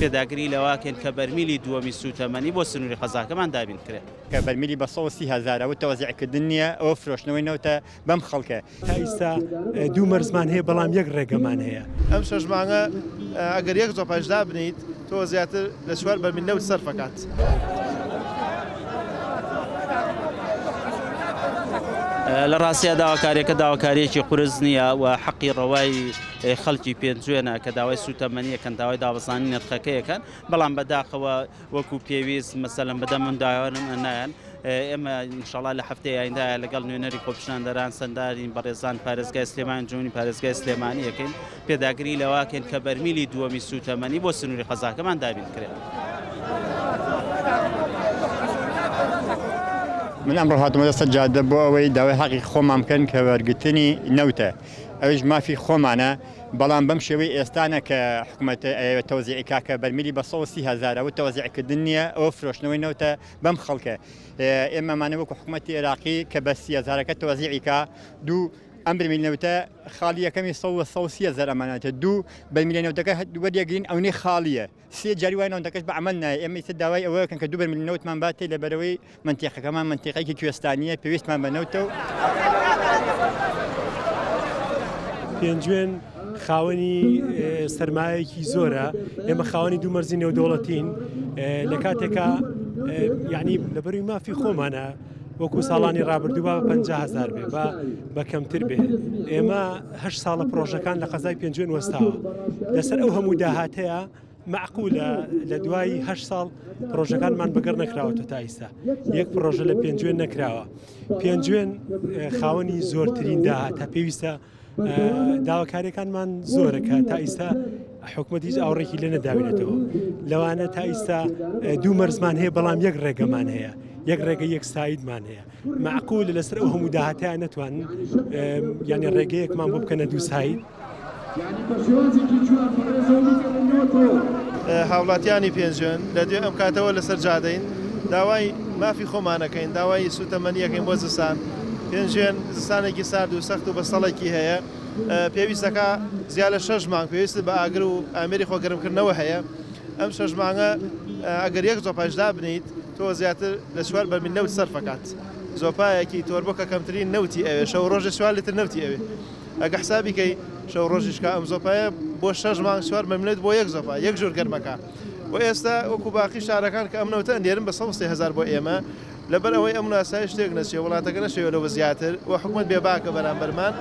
پێداگری لەوەکەین کە بەرمیلی دووەمی سووتەمەنی بۆ سنووری قەزاکەمان دابین بکرێت. کە بەرمیلی بە 130 هەزار ئەوە تەوەزیع کردن نییە، ئەوە فرۆشتنەوەی نەوتە بەم خەڵکە. تا ئیستا دوو مەرزمان هەیە بەڵام یەک ڕێگەمان هەیە. ئەم شەش مانگە ئەگەر یەک زۆپاش دابنێیت تۆ زیاتر لە چوار بەرمیل نەوت سەرف ئەکات. لە ڕاستیا داواکاریەکە داواکاریەکی قورس نییە و حەقی ڕەوای خەڵکی پێنجوێنە کە داوای سوتەمەنیەکەن داوای دابەزانی نرخەکەیەکەن بەڵام بەداخەوە وەکو پێویست مەسەلەن بەدەم من داوانم نایەن ئێمە ئینشاڵا لە هەفتەی ئایندایە لەگەڵ نوێنەری خۆپیشاندەران سەندارین بەڕێزان پارێزگای سلێمان جوونی پارێزگای سلێمانی یەکەین پێداگری لەواکەین کە بەرمیلی دووەمی سوتەمەنی بۆ سنووری قەزاکەمان دابین بکرێت. من ئەمڕۆ هاتومەتە سەر جادە بۆ ئەوەی داوای حەقی خۆمان بکەن کە وەرگرتنی نەوتە ئەویش مافی خۆمانە بەڵام بەم شێوەی ئێستانە کە حکومەت ئەیەوێت تەوزیعی کا کە بەرمیلی بە 130 هەزار ئەوە تەوزیعکردن نییە ئەوە فرۆشتنەوەی نەوتە بەم خەڵکە ئێمەمانە وەکو حکومەتی عێراقی کە بە سی هەزارەکە تەوزیعی کا دوو ئەم بەرمیل نەوتە خاڵی یەکەمی 130 هەزار ئەماناتە دوو بەرمیلە نەوتەکە وەریەگرین ئەونەی خاڵیە سێ جاری وای نەوتەکەش بە عەمەل نایە ئێمە ئیستا داوای ئەوە کەن کە دوو بەرمیل نەوتمان باتێ لەبەرئەوەی مەنتیقەکەمان مەنتیقەیەکی کوێستانییە پێویستمان بە نەوتە و. پێنجوێن خاوەنی سەرمایەکی زۆرە ئێمە خاوەنی دوو مەرزی نێودەوڵەتین لە کاتێکا یعنی لەبەروی مافی خۆمانە وەکو ساڵانی ڕابردوو با بە 50 هزار بێ با بە کەمتر بێ ئێمە هە ساڵە پرۆژەکان لە قەزای پێنجوێن وەستاوە لەسەر ئەو هەموو داهاتەیە مەعقولە لە دوای هە ساڵ پرۆژەکانمان بەگەڕ نەکراوەتە تا ئیستا یەک پرۆژە لە پێنجوێن نەکراوە پێنجوێن خاوەنی زۆرترین داهاتە پێویستە داواکاریەکانمان زۆرە کە تا ئیستا حکومەت هیچ ئاوڕێکی لێ نەداوینێتەوە لەوانە تا ئیستا دوو مەرزمان هەیە بەڵام یەک ڕێگەمان هەیە یەک ڕێگە یەک سایدمان هەیە معقول لەسەر ئەو هەموو داهاتیان نەتوانن یعنی ڕێگەیەکمان بۆ بکەنە دوو ساید هاوڵاتیانی پێنجوێن لە دوێ ئەم کاتەوە لەسەر جادەین داوای مافی خۆمانەکەین داوای سوتەمەنیەکەین بۆ زستان پێنجوێن زستانێکی سارد و سەخت و بەستەڵێکی هەیە پێویستەکە زیاد لە شەش مانگ پێویست بە ئاگر و ئامێری خۆگەرمکردنەوە هەیە ئەم شەش مانگە ئەگەر یەک زۆپاش دابنیت تۆ زیاتر لە چوار بەرمیل نەوت سەرفەکات زۆپایەکی تۆربۆ کە کەمترین نەوتی ئەوێ شەو ڕۆژێ چوار لیتر نەوتی ئەوێ ئەگە حسابی کەی شەو ڕۆژیش کا ئەم زۆپایە بۆ شەش مانگ چوار مەملێت بۆ یەک زۆپا یەک ژوور گەرمەکە و ئێستا وەکو باقی شارەکان کە ئەم نەوتە ئەنێرن بە 130 هەزار بۆ ئێمە لەبەر ئەوەی ئەم ناسایش تێک نەچێ وڵاتەکە نەشێوێ لەوە زیاتر و حکومەت بێباکە بەرامبەرمان.